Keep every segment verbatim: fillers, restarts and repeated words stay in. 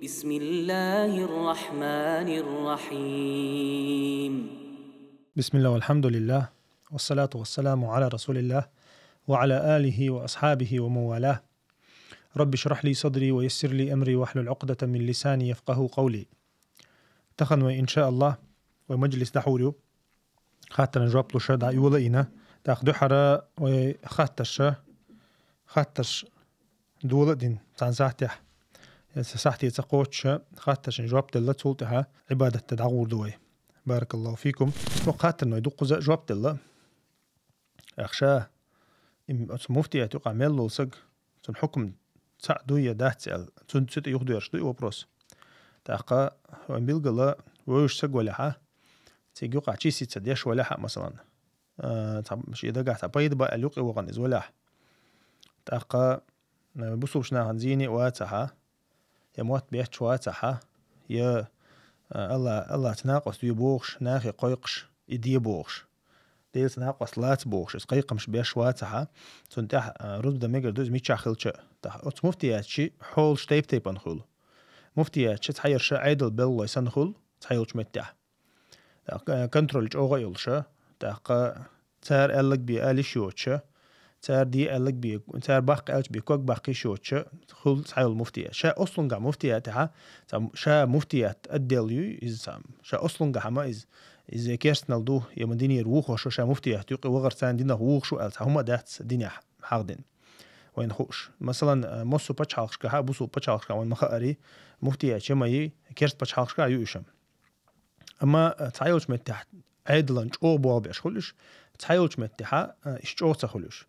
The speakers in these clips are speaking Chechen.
بسم الله الرحمن الرحيم. بسم الله والحمد لله والصلاة والسلام على رسول الله وعلى آله وأصحابه ومن والاه. رب اشرح لي صدري ويسر لي أمري واحلل عقدة من لساني يفقهوا قولي. Тахан вай, иншааллах, вай мажлис дӀахьур ю. Хаттарна жоп луш дӀайола а йина. ТӀаккха дуьххьара вай хаттарш, хаттарш дола а дина, цхьан сахьтехь. Э, сахьте ца кхочуш, хаттаршна жоп делла, цул тӀаьхьа Ӏибадатта дӀагӀур ду вай. Баракаллаху фикум. Цо хаттарна вай дуккхаза жоп делла. Ахша, им, оцу муфтият юкъа мел лул саг, цун хӀукум цхьаъ дуй я дац аьлла, цун цу тӀе юхадоьрзуш ду и вопрос. ТӀаккха вайн билгала вевзаш саг валехьа, цига юкъа чисица деш валехьа, масалан, а, цхьа, шен дагахь цхьа пайда ба аьлла юкъе вахана иза валехьа. ТӀаккха, а, бусулбачу нахана зене а вацахьа, я мотт бетташ вацахьа, я, а, Алла, Аллаца накъост ве бохуш, нахе кхойкхуш, и де бохуш. Делаца накъост лаца бохуш, иза кхайкхамаш беш вацахьа, цунна тӀехь, а, рузба дан мегар ду иза мичахь хилча а. ТӀаккха оцу муфтиятчий хьолаш тайп-тайпана хуьлу. Муфтиятча цхьаерша Ӏедал беллалой санна хуьлу, цхьайолчу меттехь. ТӀаккха, а, контроль чӀогӀа а йолуша, тӀаккха цара аьлларг бен ала йиш йоцуша, цара де аьлларг бен, цара баккха аьлча бен ког баккха йиш йоцуша, хуьлу цхьайолу муфтият. Ша ослунгахь муфтиятехьа, цхьа ша муфтият отдел ю, иза цхьа, ша ослунгахь ма иза, иза керстанал ду, я ма динера вухош, ша муфтият юкъе вахар царна динах вухуш ву аьлла, цхьа хӀума а дац динехь хьахдина. Вайна хууш. Масалан, а, массо а пачхьалкхашкахьа, бусул пачхьалкхашкахь вайна ма хаари, муфтият ча ма йий, керст пачхьалкхашкахь ю уьш. Амма, а, цхьайолчу меттехь Ӏедалан чӀогӀа болх беш хуьлу уьш, цхьайолчу меттехьа, а, иш чӀогӀа ца хуьлу уьш.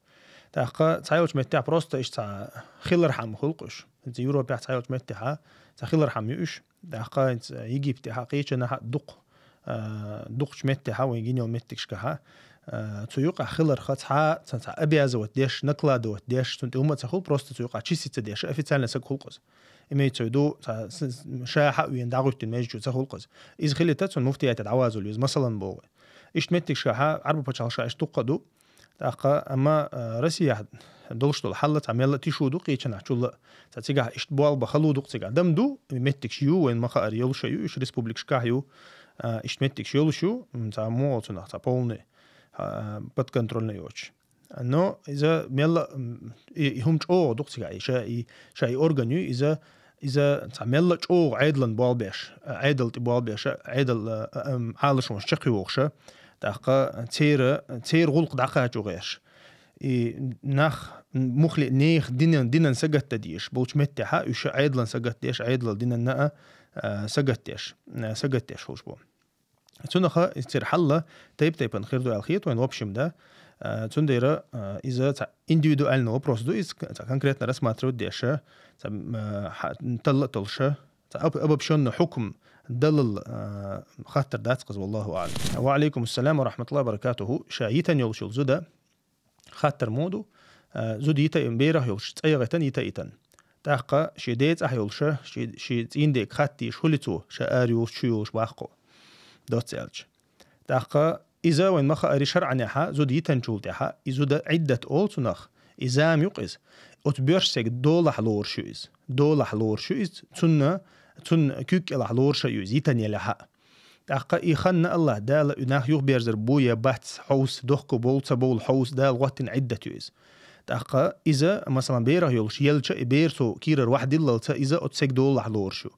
ТӀаккха цхьайолчу меттехь просто иш цхьа хилархьама хуьлу-кх уьш. ХӀинца Европехь цхьайолчу меттехьа цхьа хилархьама ю уьш. ТӀаккха хӀинца Египтехьа, кхечанахьа дукха, а, дукхачу меттехьа, вайн гинел меттигашкахьа, а, цу юкъахь хиларха цхьа, цхьа, цхьа обязывать деш, накладывать деш, цунна тӀе хӀума а ца хуьлу, просто цу юкъахь чисица деш, официально саг хуьлу-кх иза. Имеется в виду, ца-, с-, с-, ша хьа а вена дӀагӀуьттина межачу ца хуьлу-кх иза. Иза хилийта цунна муфтиятехь дӀавазал ю иза, масалан, боху. Иштта меттигашкахьа, Ӏарба пачхьалкхашкахь иштта дуккха а ду. ТӀаккха, амма, а, Россияхь долуш долу хьал цхьа мелла а тишу ду кхечанахь чулла а. Цхьа цигахь иштта болх бан хала ду-кх цигахь. Дам ду, меттигаш ю, вайна ма хаари йолуш а ю, уьш республикашкахь ю, а, иштта меттигаш йолуш ю, м, цхьа муха цунах, цхьа полный, а, подконтрольный йоцуш. Но иза мелла, м, и, и хӀума чӀогӀа ду-кх цигахь, и ша, и, ша и орган ю, иза, иза цхьа мелла чӀогӀа Ӏедалан болх беш, а, Ӏедал тӀе болх беш, а, Ӏедал, а, а, ам, Ӏалашонаш чекхйохуша, тӀаккха церан, церан гӀуллакх дӀакхачо гӀерш. И нах мухли нехан динан, динан сагатдан дезаш болчу меттехьа, уьш Ӏедалан сагатдеш, Ӏедалан динанна а, а, сагатдеш, а, сагатдеш хуьлуш бу. Цунаха церан хьалла тайп-тайпана хир ду аьлла хета вайна, в общем, да. А, цундела, а, иза цхьа индивидуальный вопрос ду, иза цхьа конкретно рассматривать деша, цхьа, м, а, хьа-, талла а толуша, цхьа об-, обобщённый хьукум далал, а, хаттар дац-кх иза, валлаху аӀлам. Ва алейкум ассалам ва рахматуллахи ва баракатуху. Ша йитан йолуш йолу зуда, хаттар ма ду, а, зуда йита а, берах йолуш цӀа яхийтан йита а йитан. ТӀаккха шен ден цӀахь йолуша, шен, шен цӀийнан дега хатта дийша хуьлий цо, ша ара йолуш, чу йолуш баккхо. Доцца аьлча. ТӀаккха иза вайн ма хаари шарӀанехьа, зуда йитанчул тӀаьхьа, и зуда Ӏиддат олу цунах, и зама ю-кх иза. Оцу боьрша стеган долахь лоруш ю иза. Долахь лоруш ю иза, цунна, цунна куьг кӀелахь лоруш а ю иза, йитан елехьа. ТӀаккха и ханна Аллах Дала и нах юхаберзар бу я бац хьовса, дохко бовлу ца бовлу хьовса, Дала гӀоттина Ӏиддат ю иза. ТӀаккха иза, масалан, берах йолуш елча, и бер цо кийрара вахьдиллалца, иза оцу стеган долахь лоруш ю.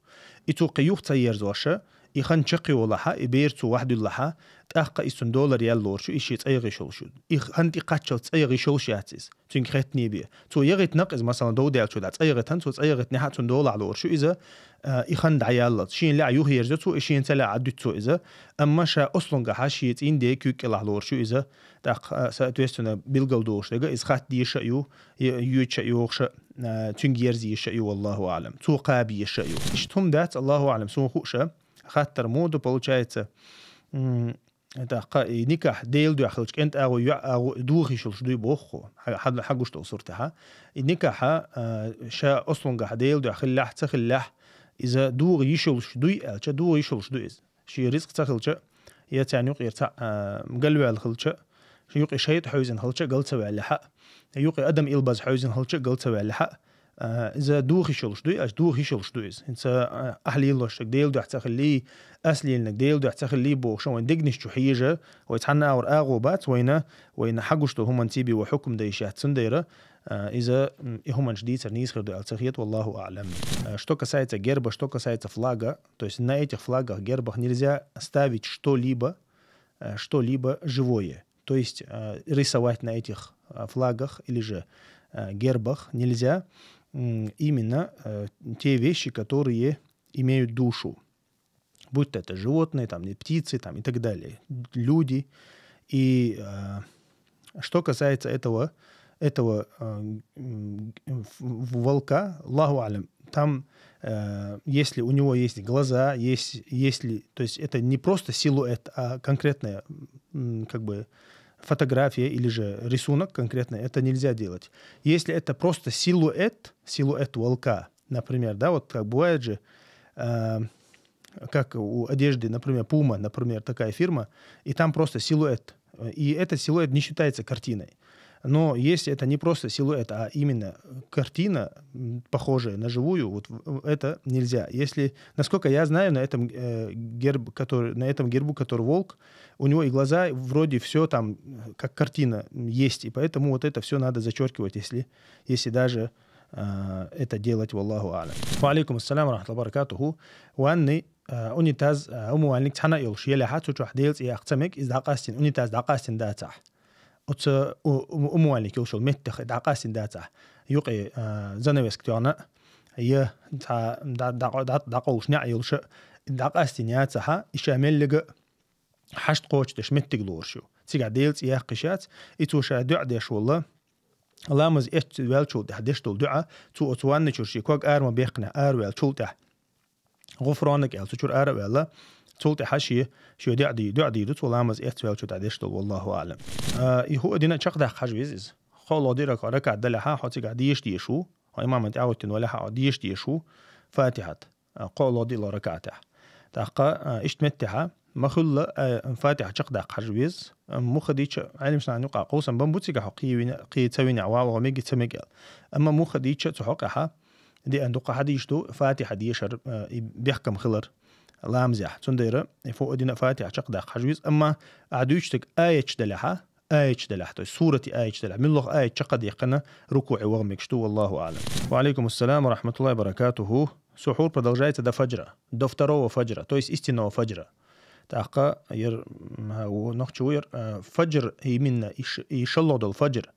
И цо кхин юха ца ерзоша, и хан чекхйолахьа, и бер цо вахьдуьллахьа, тӀаккха иза цунна долар ял лоруш ю, иза шен цӀа яха йиш йолуш ю. И хан тӀе кхаччалц цӀа яха йиш йолуш яц иза. Цуьнга хеттане бен. Цо яхийтина-кх иза, масалан, дов даьллачул тӀаьхьа цӀа яхийтан, цо цӀа яхийтинехьа цунна долахь лоруш ю иза, а, и хан дӀаяллалц. Шена лаьа юхаерзо цо, и шена ца лаьа Ӏадуьту цо иза, амма ша ослунгахьа шен цӀийнан дега куьг кӀелахь лоруш ю иза, тӀаккха, а, соответственно, билгал долуш дерг а иза хатта дезаш а ю, е-, йоьдуш а йохуш а, а, цуьнга ерза езаш а ю, валлаху аӀлам. Цо кхаба езаш а ю. Иштта хӀума дац, Аллаху аӀлам, суна хууша, хаттар ма ду, получается, м, тӀаккха и никахь Делан дуьхьа хилча, кӀентан агӀо, йоӀан агӀо, доха йиш йолуш дуй боху, хьа-, хьа-, хьагуш долу суртехьа. И никахьа, а, ша ослунгахьа Делан дуьхьа хиллехь, ца хиллехь, иза доха йиш йолуш дуй аьлча, доха йиш йолуш ду иза. Шен ризкъ ца хилча, я царна юкъера цхьаъ, а, галваьлла хилча, шен юкъе шайтӀа хьевзина хилча, гал ца ваьллехьа, юкъе адам илбаз хьевзина хилча, гал ца ваьллехьа, А, иза дохийш йолуш дуй, аш дохийш йолуш ду иза. ХӀинца, а, ахь лелош саг Делан дуьхьа ца хилли, ас лелинарг Делан дуьхьа ца хилли бохуш, вайн дегнаш чу хьежа, вай цхьанна агӀор агӀо бац, вайна, вайна хьагуш долу хӀуманца бен вай хьукам дан йиш яц, цундела, а, иза, м, и хӀуманаш дийцар нийса хир ду аьлла ца хета, валлаху аӀлам. А, что касается герба, что касается флага, то есть на этих флагах, гербах нельзя ставить что-либо, э, что-либо живое. То есть, э, рисовать на этих, э, флагах или же, э, гербах нельзя, м, именно, э, те вещи, которые имеют душу. Будь то это животные, там, и птицы, там, и так далее, люди. И, э, что касается этого, этого, э, м, в-, в-, волка, Аллаху алям, там, э, если у него есть глаза, есть, если, то есть это не просто силуэт, а конкретная, м, как бы, фотография или же рисунок конкретный, это нельзя делать. Если это просто силуэт, силуэт волка, например, да, вот как бывает же, э, как у одежды, например, Puma, например, такая фирма, и там просто силуэт. И этот силуэт не считается картиной. Но если это не просто силуэт, а именно картина, м, похожая на живую, вот в-, в-, это нельзя. Если, насколько я знаю, на этом, э, герб, который, на этом гербу, который волк, у него и глаза, вроде все там, э, как картина, м, есть, и поэтому вот это все надо зачеркивать, если, если даже, э, это делать, валлаху а'лам. Ва алейкум ассалам ва рахматуллахи ва баракатуху. Ванни, э, унитаз, э, умывальник цхьана йолуш елехьа, цу чохь Делан цӀе яккха ца мега, иза дӀакъастина, унитаз дӀакъастина дацахь. Оцу у-, у-, умывальник йолуш йолу меттах дӀакъастина дацахь. Юкъе, э, занавеска тоьхна, я цхьа дӀа-, дӀа-, дӀа-, дӀакъовлуш неӀ йолуша, дӀакъастина яцахьа, и ша меллига хьашт кхочушдеш меттиг лоруш ю. Цигахь Делан цӀе яккха йиш яц, и цо ша дуьӀа деш волла, ламаз эцна ваьллачул тӀаьхьа деш долу дуьӀа, цо оцу ванна чуьра шен ког ара ма беккхинехь, ара ваьллачул тӀаьхьа. ГӀуфронак аьлла, цу чуьра ара а ваьлла, цул тӀаьхьа шен, шен дуьӀа ди-, дуьӀа дийр ду, цо ламаз эцна ваьллачул тӀаьхьа деш долу, валлаху а'лам. А, и хӀуъа дина чекхдаккха хьажа веза иза. КхоалгӀа диъ рака-, ракаӀат далехьа, хьо цигахь деша дезаш ву, хьо имаман тӀе а гӀоьттина валехьа, хьо деша дезаш ву Фатихьат. А, кхоалгӀа диъ ракаӀатехь. ТӀаккха, а, иштта меттехьа, ма-хуьллу, а, Фатихьа чекхдаккха хьажа веза. А, муха дийча, Ӏелимаш нахана юкъахь къовсам бан бу цигахь хьо кхин вина, кхин ца вина, ван ваха мега, ца мега аьлла. Амма муха дийча цу хьокъехьа, деана дукха хьадийш ду, Фатихьа дешар, а, и бехкам хилар ламазехь. Цундела, и фу а дина Фатихьа чекхдаккха хьажа веза. Амма ахь дуьйцу стаг аяташ далехьа, аяташ далехь, то есть сурати аяташ далехь. Муьлхха аят чекхдеккхина рукуӀе ваха мегаш ду, валлаху а'лам. Ва алейкум ассалам ва рахматуллахи ва баракатуху. Сухьур продолжается до фаджра, до второго фаджра, то есть истинного фаджра. ТӀаккха яр, м, ха, у, нохчо ву яр, э, фаджр, именно и ш-, и шолгӀа долу фаджр,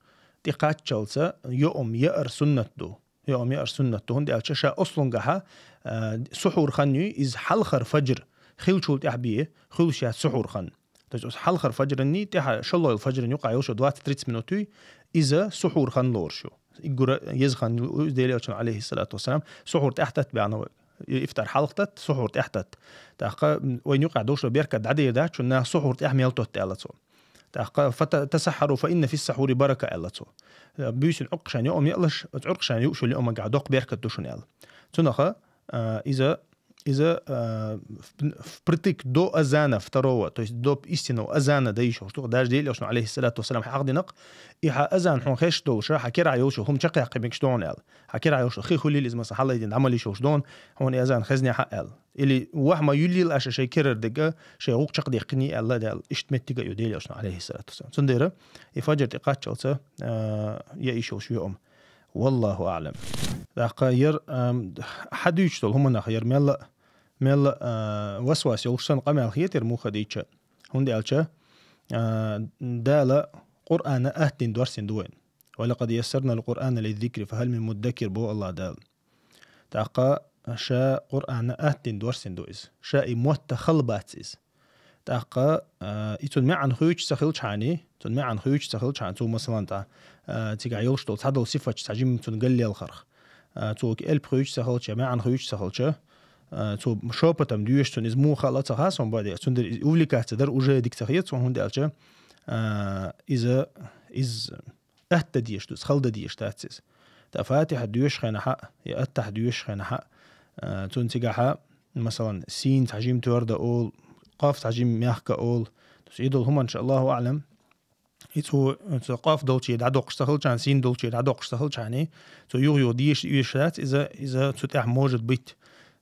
тӀекхаччалца йоӀам яар суннат ду. ЙоӀам яар суннат ду, хӀунда аьлча ша ослунгахьа, э, сухьур хан ю, иза хьалхара фаджр хиллачул тӀаьхьа бен, хуьлуш яц сухьур хан. То есть оцу хьалхара фаджранний тӀаьхьа шолгӀа йолу фаджран юкъахь йолуш йолу двадцать-тридцать минут юй, иза сухьур хан лоруш ю. Уггара еза хан ю иза Делан Элчано, алейхиссалату вассалам, сухьур тӀаьхьа татта баьхна вай. Ифтар хьалха татта, сухьур тӀаьхьа татта. ТӀаккха, м, вайн юкъахь долуш йолу беркат дӀадер дац, чун наха сухьур тӀаьхьа мел тотта аьлла цо. ТӀаккха фата-, тасаххару фа инна фиссахьури барака аьлла цо. Буьйсанна Ӏуккхашан йоӀам яалаш, оцу Ӏуккхашан юуш йолу йоӀамагахь доккха беркат ду шуна аьлла. Цунаха, а, иза иза, а, в-, впритык до азана второго, то есть до истинного азана дан йиш йолуш ду, даже Делан Элчано, алейхиссалату вассалам, хьахдинарг, и хьан азан хьуна хезаш долуш, хьан керахь йолуш йолу хӀума чекхъяьккхи мегаш ду хьуна аьлла. Хьан керахь йолуш йолу хи хуьлийла иза, масала, хьалайдина дӀа ма лиш йолуш ду хьуна, хьуна и азан хезнехьа аьлла. Или вахь ма юьллийла аша шайн керара дерг, шайн гӀуллакх чекхдеккхиний аьлла, Дала иштта меттиг а йо Делан Элчано, алейхиссалату вассалам. Цундела и фаджр тӀекхаччалца, а, яа йиш йолуш ю йоӀам. Валлаху а'лам. ТӀаккха яр, ам, хьадуьйцуш долу хӀуманах яр мелла, мелла, а, васвас йолуш санна къамел хетира муха дийча. ХӀунда аьлча, а, Дала Къуръана атта дина доссийна ду вайна. «Ва лакъад яссарнал Къуръана лиззикри, фахал мин муддакир», бо Аллах Дала. ТӀаккха ша Къуръана атта дина доссийна ду иза. Ша и мотта хала бац иза. ТӀаккха, а, и цуьнан маьӀна хуьйцуш ца хилчхьана, цуьнан маьӀна хуьйцуш ца хилчхьана, цо, масалан, тӀа, а, цигахь йолуш долу цхьадолу сифаташ цхьа жимма цуьнан галлелхарх. А, цо элп хуьйцуш ца хилча, маьӀна хуьйцуш ца хилча, а, цо шепотом доьшуш цунна иза муха а ла ца хаьа суна баде, цундела иза увлекаться дар уже дика ца хета суна, хӀунда аьлча, а, иза, иза атта дезаш ду, хала дан дезаш дац иза. ТӀаккха Фатихьа доьшучу хенахьа, я Аттахьа доьшучу хенахьа, а, цунна цигахьа, масалан, син цхьа жимма твердо олу, къаф цхьа жимма мягко олу. То есть и долу хӀуманаш, Аллаху а'лам, И цу, цу къаф долчий дӀадоккхуш ца хилчахьана, син долчий дӀадоккхуш ца хилчахьана, цу юха-юха деша, деша дац, иза, иза цу тӀехь может быть,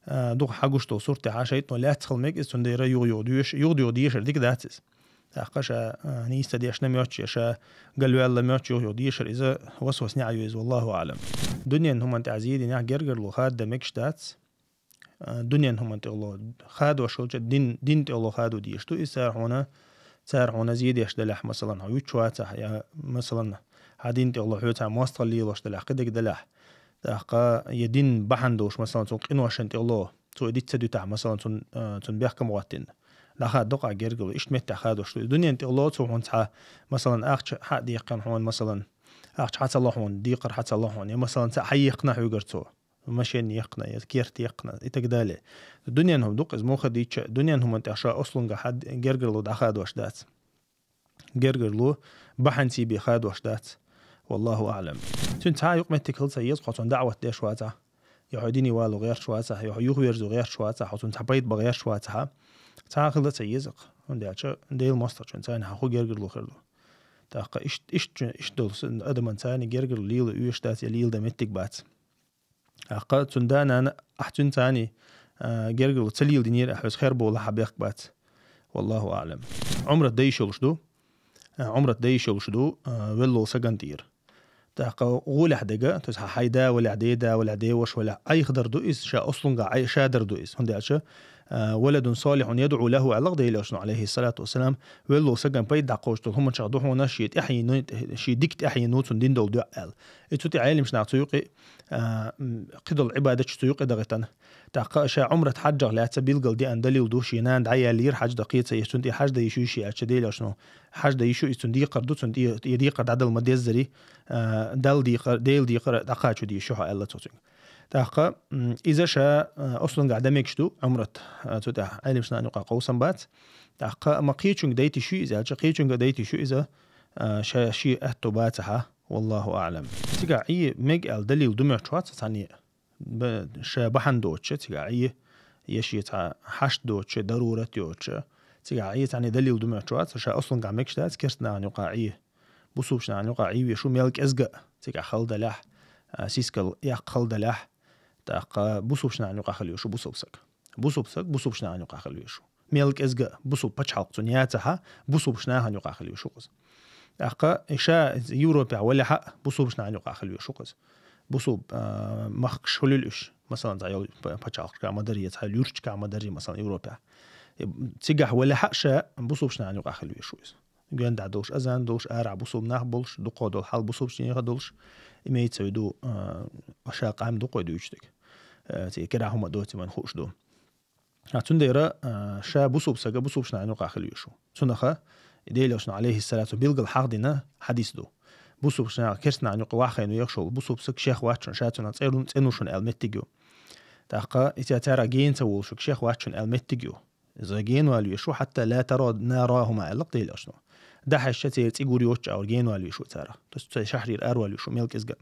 а, дукха хьагуш долу суртехь, шайтӀано лаьцна хила мега иза, цундела юха-юха деша, юха-юха дешар дика дац иза. ТӀаккха ша, а, нийса ца дешна моьттуш, я ша галваьлла моьттуш, юха-юха дешар иза васвас неӀ ю иза, валлаху аӀлам. Дуьненан хӀуманна тӀехь зе динехь гергарло хадда мегаш дац. А, дуьненан хӀуманна тӀехула хадош хилча, дин, дин тӀехула хадо дезаш ду иза, цара хьуна, цара хьуна зе деш делахь, масалан, хьо вуьтуш вацахь, я, масалан, хьан дин тӀехула хьоьца мостагӀалла лелош делахь, кхидерг делахь. ТӀаккха я дин бахьана долуш, масалан, цунна къиношна тӀехула, цо и диц ца дуьтахь, масалан, цунна, а, цунна бехкам гӀоттийна. ДӀахаддо-кх гергарло, иштта меттехь хадош ду. Дуьненан тӀехула цо хьуна цхьа, масалан, ахча хьа а деккхина хьуна, масалан, ахча хьа ца ло хьуна, декхар хьа ца ло хьуна, я, масалан, цхьа хьаекхна хьоьгара цо. Машен екхна, я керт екхна, и так далее. Дуьненан хӀума ду-кх иза, муха дийцча, дуьненан хӀуманна тӀехь ша ослунга хьа гергарло дӀахадош дац. Гергарло бахьанца бен хадош дац. Валлаху аӀлам. Цуьнан цхьа а юкъаметтиг хила ца еза, хьо цунна даӀват деш вацахь, я хьо дине вало гӀерташ вацахь, я хьо юхаверзо гӀерташ вацахь, хьо цунна цхьа пайда бан гӀерташ вацахь, цхьа а хила ца еза-кх, хӀунда аьлча Делан мостагӀчунна царна хьан хӀун гергарло хир ду. ТӀаккха ишт-, иштта, иштта долу адамна царна гергарло лела оьшуш дац, я леладан меттиг бац. ТӀаккха цуьнан да-нана, ахь цуьнан царний, а, гергарло ца леладинера, ахь оьза хер болу хьан бехк бац. Валлаху аӀлам. Ӏумрат дан йиш йолуш ду. А, Ӏумрат дан йиш йолуш ду, а, велла волу сагана тӀера. ТӀаккха гӀолехь дега, то есть хьан хьайн да валахь, ден да валахь, ден ваша валахь, Ӏайха дар ду иза, ша ослунга Ӏай-, ша дар ду иза. ХӀунда аьлча, а, «Валадун салихьун ядӀу лаху», аьлла-кх Делан Элчано, алейхиссалату вассалам, велла волу сагана пайда дӀакхочуш долу хӀуманаш ду хьуна, шен тӀаьхьено, шен дика тӀаьхьено цунна дина долу дуьа аьлла. И цу тӀе Ӏеламнаха цу юкъе, а, м, кхидолу Ӏибадаташ цу юкъе дахийтина. ТӀаккха ша Ӏумрат хьаьжча лаьцна билггал деана далил ду, шен нана дӀаяьллера хьаьж дан, кхин ца еш, цунна тӀе хьаьж дан йиш ю шен аьлча, Делан Элчано, хьаьж дан йиш ю иза, цунна декхар ду, цунна тӀе, тӀе декхар дӀадала ма деззара, а, Далла декхар, Делан декхар дӀакхачо дезаш ю хьо аьлла цо цуьнга. ТӀаккха, м, иза ша, а, ослунгахь дан мегаш ду, Ӏумрат, а, цу тӀехь Ӏеламнахана юкъахь къовсам бац. ТӀаккха, амма кхечуьнга дайта йиш ю иза аьлча, кхечуьнга дайта йиш ю иза, а, ша шен аьтто бацахь, валлаху аӀлам. Цигахь Ӏе мега аьлла далил ду моьттуш вац цхьанне, б-, ша бахьана доцуш, цигахь Ӏе, я шен цхьа хьашт доцуш, дарурат йоцуш, цигахь Ӏе цхьанне далил ду моьттуш вац, ша ослунгахь мегаш дац, керста нахана юкъахь Ӏе. Бусулбачу нахана юкъахь Ӏе везаш ву мел кӀезга а, цигахь хала далахь, а, сискал яккха хала далахь, тӀаккха бусулбачу нахана юкъахь хила везаш ву бусулба саг. Бусулба саг бусулбачу нахана юкъахь хила везаш ву. Мел кӀезга а бусулба пачхьалкх цуьнан яцахь а, бусулбачу нахана юкъахь хила везаш ву-кх иза. ТӀаккха и ша Европехь валахь а, бусулбачу нахана юкъахь хила везаш ву-кх иза. Бусулба, а, махкаш хуьлийла уьш, масалан, цхьа йолу па-, пачхьалкхашкахь ма-дарра, цхьа юьрташкахь ма-дарра, масалан, Европехь. И цигахь валахь а ша бусулбачу нахана юкъахь хила везаш ву иза. Гонахь долуш, азан долуш, арахь бусулба нах болуш, дукха долу хьал бусулбачу нехан долуш, имеется в виду, а, ша къам ду-кх вай дуьйцуш дерг. А, цигахь кхидӀа хӀума доций вайна хууш ду. А, цундела, а, ша бусулба саг бусулбачу нахана юкъахь хила везаш ву. Цунах Делан Элчано, алейхиссалату, билггал хьахдина хьадис ду. Бусулбачу наха, керста нахана юкъахь ваха хьайна вехаш волу бусулба саг шех вац шуна, ша цунах цӀену-, цӀену шуна аьлла меттиг ю. ТӀаккха иза царах гена ца волуш верг шех вац шуна аьлла меттиг ю. Иза гена вала везаш ву, хьатта ла тара нарахума аьлла-кх Делан Элчано. ДӀахьаьжча церан цӀе гур йоцчу агӀор гена вала везаш ву царах. То есть церан шахьарера ара вала везаш ву мел кӀезга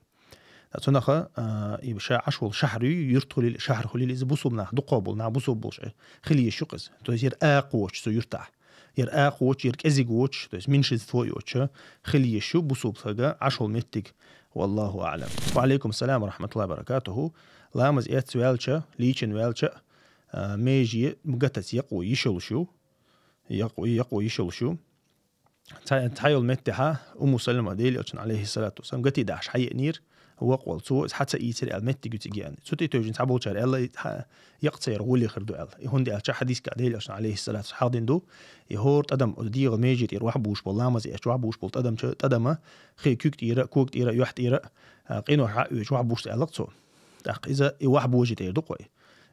а. Цунах, а, и ша Ӏаш волу шахьар ю, юрт хуьлийла, шахьар хуьлийла, иза бусулба нах дукха болу нах, бусулба болуш хила езаш ю-кх иза. То есть яра акха воцуш цу юьртахь. Яра акха воцуш, яра кӀезиг воцуш, то есть меньшинство йоцуш хила езаш ю бусулба саг Ӏаш волу меттиг. Валлаху аӀлам. Ва Ӏалайкум салам ва рахматуллахи ва баракатуху. Ламаз эцна ваьлча, лийчина ваьлча, а, меже гатаца якъо йиш йолуш ю. Якъо, якъо йиш йолуш ю. Цхьа-, цхьа йолу меттехь Умму Салама Делан Элчанна, алейхиссалату вассалам, гати дахьаш хьаеанера, воккха волу цо, иза хьа ца ийцира аьлла меттиг ю цигахь. Цу тӀе тевжина цхьаболчара аьлла, и хьа-, якъ ца яр гӀоле хир ду аьлла. И хӀунда аьлча хьадисехь Делан Элчанна, алейхиссалату вассалам, хьахдина ду, и хӀора тӀадам, оцу дегӀан меже тӀера охьабузуш болу, ламаз эцча охьабузуш болу тӀадамча-, тӀадама, хи куьг тӀера, ког тӀера, юьхь тӀера, а, къинош Ӏа а оьцуш охьабузуш аьлла-кх цо. ТӀаккха иза и охьабожа тӀера ду-кх вай.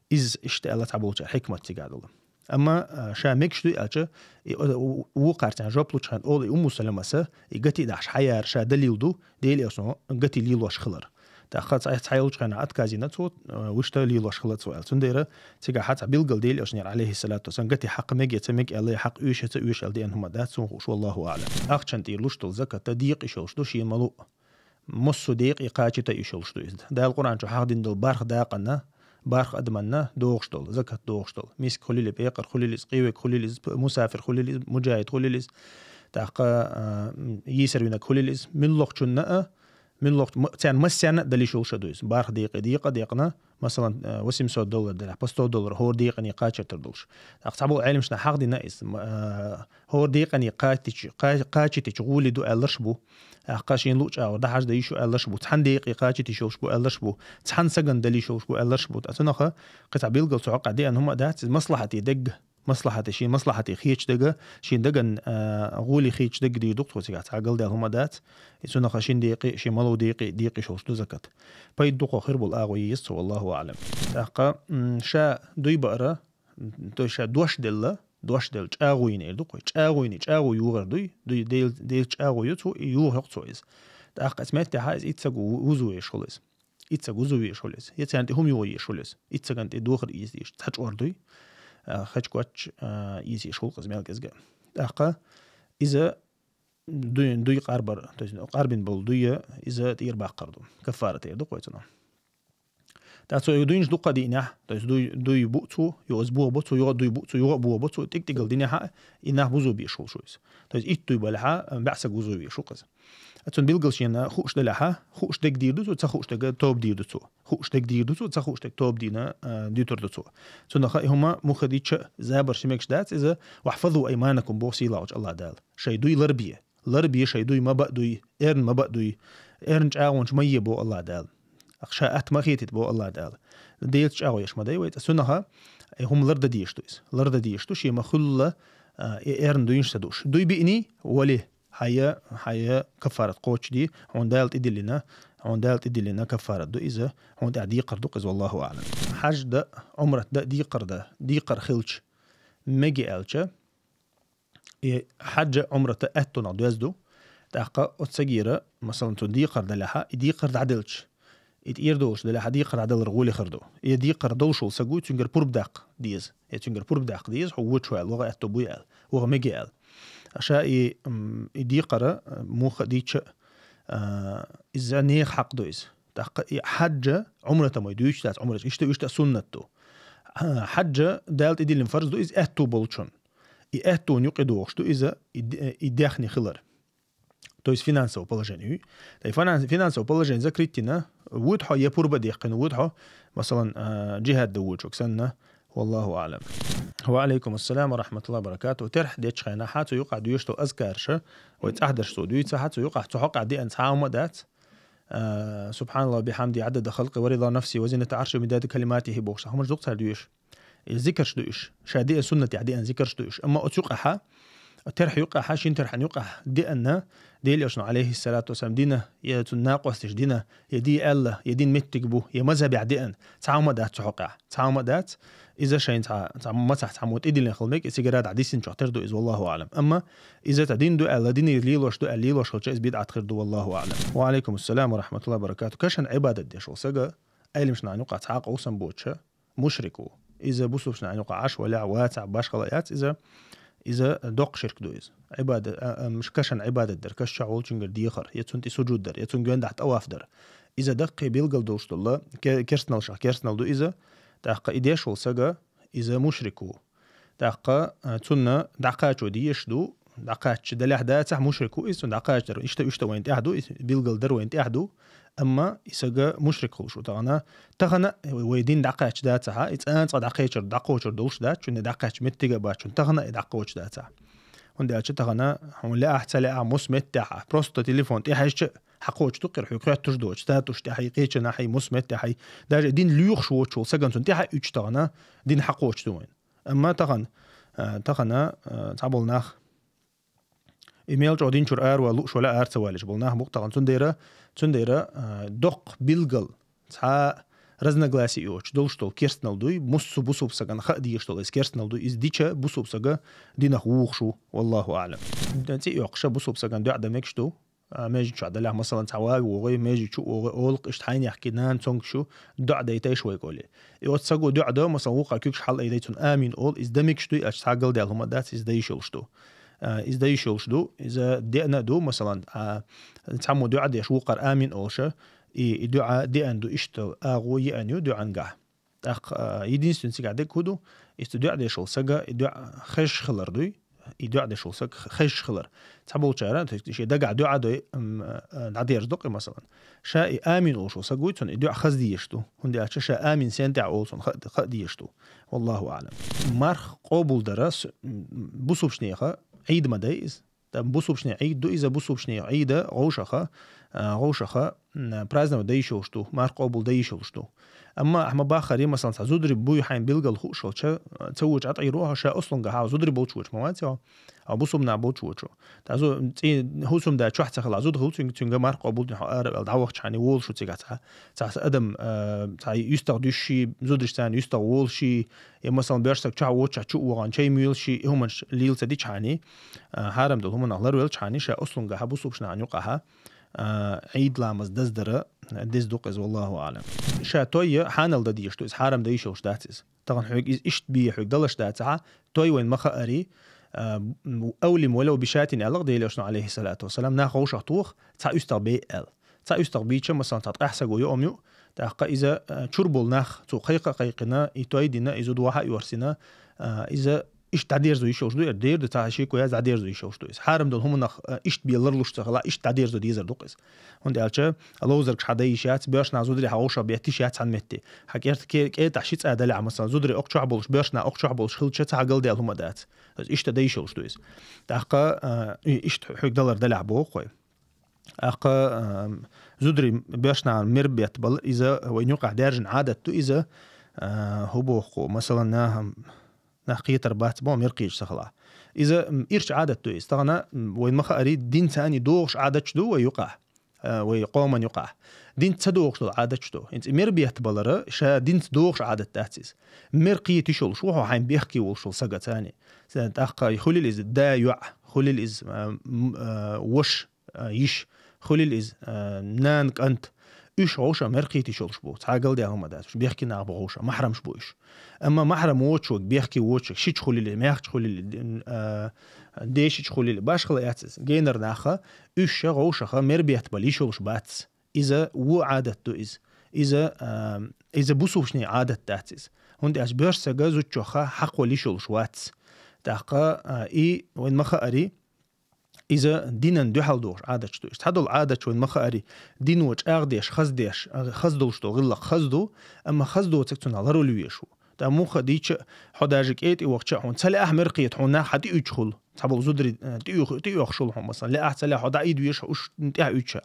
Иза иштта аьлла цхьаболчара хьикмат цигахь долу. Амма, а, ша мегаш дуй аьлча, и, а, у-, у-, вукхарцан жоп лучхьан олу и Умму Саламас, и гати дахьаш хьаяр ша далил ду, Делан Элчано гати лелош хилар. ТӀаккха цхьа, цхьа йолчу хенахь отказина цо, а, вуьшта лелош хилар цо аьлла. Цундела цигахь хьан цхьа билггал Делан Элчанера, алейхиссалату вассалам, гати хьакха мега я ца мега аьлла, я хьакха оьшу я ца оьшу аьлла деана хӀума дац, цунах хууш, валлаху аӀлам. Ахчан тӀера луш долу закат декъа йиш йолуш ду шена ма луъу. Массо а декъе кхачийта йиш йолуш ду иза. Дала Къуръан чу хьахдина долу барх дакъанна, барх адаманна догӀуш долу, закат догӀуш долу. Миск хуьлийла, пекъар хуьлийла иза, къинверг хуьлийла иза, мусафир хуьлийла иза, муджахид хуьлийла иза, ТӀаккха, а, м, йийсар винарг хулийла иза, муьлххачунна а, муьлххачу-, м-, царна массарна а дала йиш йолуш а ду иза. Барх декъе декъа а декъна, масалан, а, восемьсот доллар делахь, по сто доллар, хӀора декъане кхачар тера долуш. ТӀаккха цхьаболу Ӏеламнаха хьахдина иза, м-, а, хӀора декъане кхачийтича, кха-, кхачийтича гӀоле ду аьлларш а бу. ТӀаккха шена луъучу агӀор дӀахьажа дан йиш ю аьлларш а бу. Цхьана декъе кхачийта йиш йолуш бу аьлларш а бу. Цхьана сагана дала йиш йолуш бу аьлларш а бу. Ткъа цунах кхин цхьа билггал цу хьокъехь деана хӀума а дац, иза маслахьате дерг. Маслахьате, шен маслахьате хеташ дерг, шен дагана, а, гӀоле хеташ дерг дийр ду-кх тхо цигахь, цхьа галдаьлла хӀума дац. И цунах шен декъе, шен малав декъе, декъе йиш йолуш ду закат. Пайда дукха хир болу агӀо еза цо, валлаху аӀлам. ТӀаккха, м, ша дуй баара, м, то есть ша дош делла, дош делла, чӀагӀо йина эр ду-кх вай. ЧӀагӀо йина, чӀагӀо йогӀур дуй, дуй, Дел-, Делан чӀагӀо ю цо, и йогӀу-кх цо иза. ТӀаккха оцу меттехь иза иццаг ву-, вузу веш хуьлу иза. Иццаг вузу веш хуьлу иза. Я царна тӀе хӀума йогӀу еш хуьлу иза. Иццагана тӀе дохар ийза деш. Цхьа чӀор дуй, а, хечкоч, а, ийза еш хуьлу-кх иза мел кӀезга. ТӀаккха иза дуй, дуй къарбар, то есть къарбина болу дуй, иза тӀера баккхар ду. Каффарат эр ду-кх вай цунах. ТӀаккха цо и дуйнаш дуккха а диънехь, то есть дуй, дуй бу цо, юха иза бохабо цо, юха а дуй бу цо, юха а бохабо цо, тӀиг-тӀигал динехь а, и нах вузу беш хуьлуш ву иза. То есть итт дуй балахь а, бӀе саг вузу веш ву-кх иза. Цунна билггал шена хууш делахь а, хууш дерг дийр ду цо, ца хууш дерг тоба дийр ду цо. Хууш дерг дийр ду цо, ца хууш дерг тоба дийна, а, дуьтур ду цо. Цунах и хӀума муха дича а забар ши мегаш дац иза, «вахьфазу айманакум», боху сийлахьчу АллахӀ Дала. Шайн дуй ларбе. Ларбе шайн дуй, ма баа дуй, эрна ма баа дуй. Эрна чӀагӀонаш ма е, боху АллахӀ Дала. Ша атта ма хетийта, боху АллахӀ Дала. Делаца чӀагӀо еш ма дай вай цкъа. Цунах и хӀума лардан дезаш ду иза. Лардан дезаш ду, шен ма-хуьллу, а, и эрна дуйнаш ца дууш. Дуй биъний, вали, хьайн, хьайн каффарат кхочушде, хьуна Дала тӀедиллина, хьуна Дала тӀедиллина каффарат ду иза, хьуна тӀехь декхар ду-кх иза, валлаху аӀлам. Хьаж дан, Ӏумрат дан, декхар дан, декхар хилча, мега аьлча, и хьаьжа, Ӏумрата аьттонах доьзна ду. ТӀаккха оцу сагера, масалан, цунна декхар далехь, и декхар дӀаделча, и тӀера долуш далехь, декхар дӀадалар гӀоле хир ду. И декхар долуш волу саг ву, цуьнгара пурба даккха деза. И цуьнгара пурба даккха деза, хьо вочу аьлла, ваха аьтто буй аьлла, ваха мега аьлла. Ша и, м, и декхар, а, муха а дича, а, иза нехан хьакъ ду иза. ТӀаккха и хьаьжа, Ӏумрата ма дуьйцуш дац, Ӏумрата иштта, иштта суннат ду. А, хьаьжа Дала тӀедиллина фарз ду иза аьтту болчун. И аьттуна юкъе догӀуш ду иза, и де-, и дехне хилар. То есть финансовое положение ю. Тай финанс-, финансовое положение закрыть йина, вуьту хьо я пурба дехкина, вуьту хьо, масалан, а, джихад дан вочуьнга санна, валлаху аӀлам. Ва алейкум ассалам ва рахматуллахи ва баракату. Терхь дечу хенахь цу юкъахь доьшуш долу азкарша, вай цӀахь дерш цо дуьйцахь, цу юкъахь цу хьокъехь деана цхьа а хӀума дац. А, «Субханаллахи ва бихьамди, Ӏадада халкъи ва рида нафси ва зината Ӏарши ва мидада калиматихи», бохуш, хӀумаш ду цара доьшуш. И зикарш ду уьш. Ша деана суннатехь деана зикарш ду уьш. Амма оцу юкъахьа, терхьа юкъахьа, шин терхьан юкъахь деана, Делан Элчано, алейхиссалату вассалам, дина, я цунна накъосташа дина, я де аьлла, я дин меттиг бу, я мазхабехь деана, цхьа а хӀума дац цу хьокъехь. Цхьа а хӀума дац, иза шайн цхьа, цхьа мацахь цхьаммо тӀедиллина хила мега, и цигара дӀа дисинчохь тера ду иза, валлаху аӀлам. Амма иза цхьа дин ду аьлла, дине лелош ду аьлла, лелош хилча, иза бидӀат хир ду, валлаху аӀлам. Ва алейкум ассалам ва рахматуллахи ва баракату. Кашан Ӏибадат деш волу сага, Ӏеламнахана юкъахь цхьа а къовсам боцуша, мушрик ву. Иза бусулбанашна юкъахь Ӏаш валехь, вацахь, башхалла яц иза, иза доккха ширк ду иза. Ӏибада-, а, а, кашан Ӏибадат дар, каш чохь волчуьнгара дехар, я цунна тӀе сужуд дар, я цунна гоьндахь тӀаваф дар. Иза даккхий билгал долуш долу ке-, керстаналшах керстанал ду иза. ТӀаккха и деш волу сага, иза мушрик ву. ТӀаккха, а, цунна дӀакхачо дезаш ду, дӀакхачча далехь дацахь мушрик ву иза, цунна дӀакхача дар иштта, иштта вайна тӀехь ду, иза билгал дар вайна тӀехь ду, амма и сага мушрик хуьлуш ву тахана. Тахана вай дин дӀакхачча дацахьа, и цӀа-, цкъа дӀакхечар, дӀакхочур долуш дац, чунна дӀакхачча меттига а бац, чунна тахана и дӀакхочуш дацахьа. ХӀунда аьлча тахана хьуна лаахь, ца лаахь, мус меттехь, просто телефон тӀехьаьжча, хьакхочуш ду кхира, хьоьга хоьттуш доцу, статус тӀехь, кхечанахь, мус меттехь, даже дин лоьхуш воцуш волу сагана цунна тӀехь а уьттуш тахана, дин хьакхочуш ду вайна. Амма тахана, а, тахана, а, цхьаболу нах, и мел чӀогӀа дин чуьра аравала лууш вала ара ца валийча болу нах бу-кх тахана. Цундела, цундела, а, доккха билгал, цхьа разногласие йоцуш долуш долу керстанал дуй, муссу бусулба сагана хаа дезаш долу иза керстанал дуй, иза дича бусулба сага динах вухуш ву, валлаху аӀлам. ЦӀе йоккхуша бусулба сагана дуьӀа дан мегаш ду, а, межа чохь далехь, масалан, цхьа вави вогӀий, межа чу а вогӀий, олу-кх иштта хьайнехкий нана цуьнгаш ю, дуьӀа дайтайша вай кӀоли. И оцу саго дуьӀа до, масалан, вукхара куьгаш хьала айдай, цунна амин олу, иза дан мегаш дуй аьлча, цхьа галдаьлла хӀума дац, иза дан йиш йолуш ду. А, иза дан йиш йолуш ду, иза деана а ду, масалан, а, цхьаммо дуьӀа деш, вукхара амин олуша, и, и дуьӀа деана ду, иштта агӀо еана ю дуьӀангахь. ТӀаккха, а, единственный цигахь дерг хӀун ду, иштта дуьӀа деш волу сага, и дуьӀа хезаш хилар дуй, и дуӀа деш вол саг хезаш хилар. Цхьаболчара, то есть, ши дагахь дуӀа дой, м, э, дӀадерза дукъи, масалан. Ша и амин олуш вол саг вуй, цунна и дуӀа хаза дезаш ду. ХӀунда аьлча ша амин сен тӀехь олу цунна ха, ха дезаш ду. Валлаху аълам. Марх къобулдара с-, м, бусулбчнеха Ӏийд ма дай иза. Там бусулбчне Ӏийд ду иза, бусулбчне Ӏийда гӀовшаха, а, гӀовшаха, м, праздновать дай йиш йолуш ду, марх къобул дай йиш йолуш ду. Амма ахьа ма баххаре, масалан, цхьа зударий буй хьайн билгал хууш волча, а, ца вочу Ӏатайро хьо ша ослунгахьа, зударий болчу вочу ма вац хьо, а бусулб нах болчу вочу. Та зу-, цӀе-, хӀусамда чохь ца хила, зуда хила цуьнга, цуьнга марх къобул дина хьо ара ваьлла, дӀавахча хьайна волуш ву цигахь цхьа, цхьа адам, а, цхьа юьстах дуьсший, зударшцарна юьстах волуший, я, масалан, боьршсаг чохь воцчохь чу а вогӀан, чай муьйлуший, и хӀуманаш лийла ца дича хьайна, а, хьарам долу хӀуманах ларвелча хьайна, ша ослунгахьа, бусулбчу нахана юкъахьа, а, Ӏийд ламаз даздара деза ду-кх иза, валлаху аълам. Ша той я хьанал дан дезаш ду иза, хьарам дан йиш йолуш дац иза. Тахана хьоьга иза иштта бен хьоьга далаш дацахьа, той вайн ма хаари, а, м, «Авлим валав бишатин», аьлла Делан Элчано, алейхиссалату вассалам, нах гӀовшах тоха, цхьа уьстагӀ бе аьлла. Цхьа уьстагӀ бийча, масалан, цхьа ткъаьхьа саго йоам ю, тӀаккха иза, а, чур болу нах цо кхайкха а кхайкхина, и той дина, и зуда ваха а йорсина, а, иза иштта дӀадерзо йиш йолуш ду, эр дер ду, цхьа шеко яц, дӀадерзо йиш йолуш ду иза. Хьарам долу хӀуманах, а, иштта бен ларлуш ца хила, иштта дӀадерзо дезар ду-кх иза. ХӀунда аьлча ловзаргаш хьан дай йиш яц, боьршна зударий хьан гӀовшах беттиш яц хьан метте. Хьан кӀерта ке-, кӀетахь ши цӀа далехь, масалан, зударий окху чохь болуш, боьршна окху чохь болуш хилча, цхьа галдаьлла хӀума дац. Иза иштта дай йиш йолуш ду иза. ТӀаккха, а, и-, иштта хьоьга далар далехь боху-кх вай. ТӀаккха, а, зударий боьршна мер бетта бала, иза вайн юкъахь даьржина Ӏадат ду иза, а, хӀу боху-кх, масалан, наха, нах кхетар бац боху мер кхеташ ца хилахь. Иза, м, ирча Ӏадат ду иза. Тахана, м, вайн ма хаари, динца а догӀуш Ӏадаташ ду вай юкъахь, а, вай къоман юкъахь. Динца ца догӀуш долу Ӏадаташ ду. ХӀинца и мер бетта балара, ша динца догӀуш Ӏадат дац иза. Мер кхета йиш йолуш ву хьо хьайн бехке волуш волу сагаца а. Ца-, тӀаккха хуьлийла иза да йоӀ, хуьлийла иза, а, м, а, ваша, а, йиша, хуьлийла иза, а, нана кӀант. Уьш гӀовшах мер кхета йиш йолуш бу. Цхьа галдаьлла хӀума дац. Уьш бехке нах бу гӀовшах, махьрамаш бу уьш. Амма махьрам воцург, бехке воцург, шича хуьлийла, маьхча хуьлийла, а, дешича хуьлийла, башхала яц иза. Генара наха, уьш ша гӀовшаха мер бетта бала йиш йолуш бац. Иза вон Ӏадат ду иза. Иза, а, иза бусулбчнийн Ӏадат дац иза. ХӀунда аьлча боьрша сага зудчохь хьакхавала йиш йолуш вац. ТӀаккха, а, и вайн ма хаари, иза динан дуьхьал догӀуш Ӏадаташ ду. Иштта цхьадолу Ӏадаташ вайн ма хаари, дино чӀагӀдеш, хаздеш, а, хаза долуш долу гӀиллакх хаза ду, амма хаза доцург цунах ларвала везаш ву. ТӀаккха муха дийча а, хьо даже кӀетӀе вахча а, хьуна ца лаахь мер кхета, хьуна нах хьан тӀеуьттуш хуьлу. Цхьаболу зударий, э, тӀеуьйх-, тӀеоьхуш хуьлу хьуна, масалан, лаахь ца лаахь хьо дӀаийда везаш, уьш тӀехь уьттуш.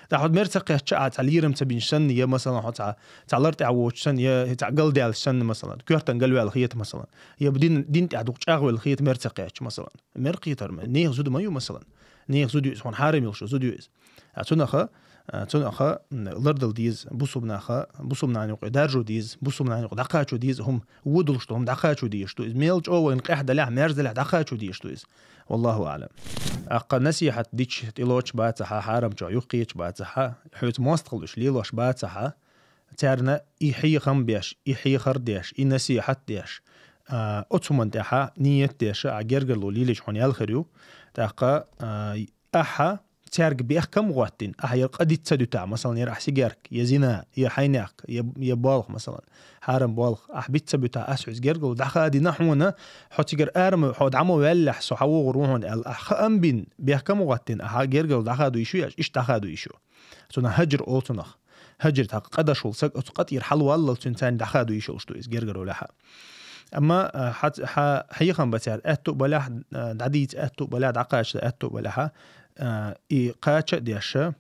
ТӀаккха хьо мер ца кхетча а, цхьа лерам ца бинчу санна, я, масалан, хьо цхьа, цхьа лар тӀехь воцуш санна, я цхьа галдаьллаш санна, масалан, коьртан галваьлла хета, масалан, я дин, дин тӀехь дукха чӀагӀвелла хета мер ца кхетча, масалан. Мер кхетар ма, нехан зуда ма ю, масалан. Нехан зуда ю иза, хьуна хьарам йолуш зуда ю иза. А цунаха, а, цунаха, м, лардала деза, бусулба наха, бусулба нахана юкъе даржо деза, бусулба нахана юкъе дӀакхачо деза хӀума, вон долуш ду хӀума дӀакхачо дезаш ду иза. Мел чӀогӀа вайна къехь далехь, мерза далехь дӀакхачо дезаш ду иза. Валлаху аӀлам. ТӀаккха насихьат дича тӀелоцуш бацахьа, хьарамчохь юхкхеташ бацахьа, хьоьца мостагӀалла уьш лелош бацахьа, царна и хьехам беш, и хьехар деш, и насихьат деш, а, оцу хӀуманна тӀехьа ниет деш, а гергарло лелийча хьуна ял хир ю. ТӀаккха, а, ахьа цаьрга бехкам а гӀоттийна, ахьа яра къа диц ца дуьтахь, масалан, яра ахьа сигаьрк, я зина, я хьайнехк, я, я болх, масалан, хьарам болх, ахьа биц ца буьтахь, ас хьоьца гергарло дӀахадийна хьуна, хьо цигара ара ма, хьо дӀа ма ваьллехь, со хьан вогӀур ву хьуна аьлла, ахьа хаам бина, бехкам а гӀоттийна, ахьа гергарло дӀахадо йиш ю, аьлча, иштта дӀахадо йиш ю. Цунах хӀажр олу цунах. ХӀажр тӀаккха къа даш волу саг оцу къа тӀера хьалаваллал, цуьнан царна дӀахадо йиш йолуш ду иза гергарло лаахь. Амма, а, хьа, хьа, хьехам бан цара аьтту а балехь, а, дӀадийца аьтту а балехь, дӀакхачадан аьтту а балехьа, а, и кхача а деша,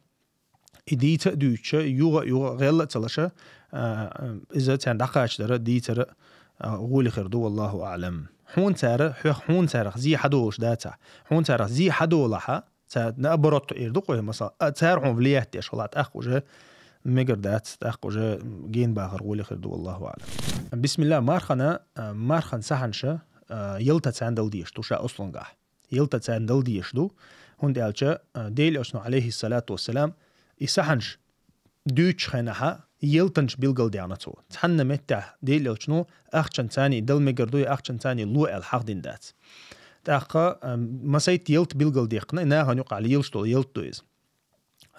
и дийца а дуьйцуша, юха а, юха а гӀелла а ца лаша, а, иза царна дӀакхачадара, дийцара, а, гӀоли хир ду, валлаху аӀлам. Хьуна цара, хьоьх хьуна царах зе хьадолуш дацахь. Хьуна царах зе хьадолахьа, ца-, наоборот, эр ду-кх вай, масала, а, цара хьуна влиять деш хилахь, тӀаккха уже мегар дац, тӀаккха уже гена бахар гӀоли хир ду, валлаху аӀлам. Бисмилла, мархана, а, мархан сахьанаш, а, ялта царна дала дезаш ду ша ослунгахь. Ялта царна дала дезаш ду, хӀунда аьлча, а, Делан Элчано, алейхиссалату вассалам, и сахьанаш дуьйцучу хенахьа, ялтанаш билгалдаьхна цо. Цхьанна меттехь Делан Элчано ахчанца царна дала мегар ду, я ахчанца царна ло аьлла хьахдина дац. ТӀаккха, а, масайтта ялта билгалдаьккхина, и нахана юкъахь лелаш долу ялта ду иза.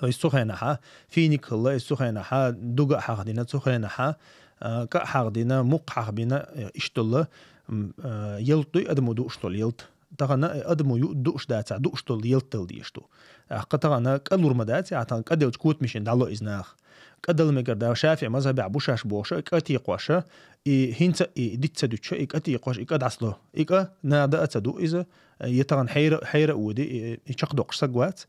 Иза цу хенахьа финик хилла, иза цу хенахьа дуга а хьахдина, цу хенахьа, а, кӀа а хьахдина, мукх хьахбина, э, иштта долу, м, а, ялта дуй адамо дууш долу ялта. тахана адамо юу дууш дацахь, дууш долу ялта дала дезаш ду. ТӀаккха тахана кӀа лур ма дац, а тахана кӀа делча котамашийна дӀало иза наха. КӀа дала мегар да, ШафиӀ мазхабехь бу шаьш бохуш, кӀа текхош, и хӀинца а и диц ца дуьтуш, и кӀа текхош, и кӀа дӀасало. И кӀа наха даа ца ду иза, я тахана хьера, хьера а води, и, и чекхдоккхуш саг вац.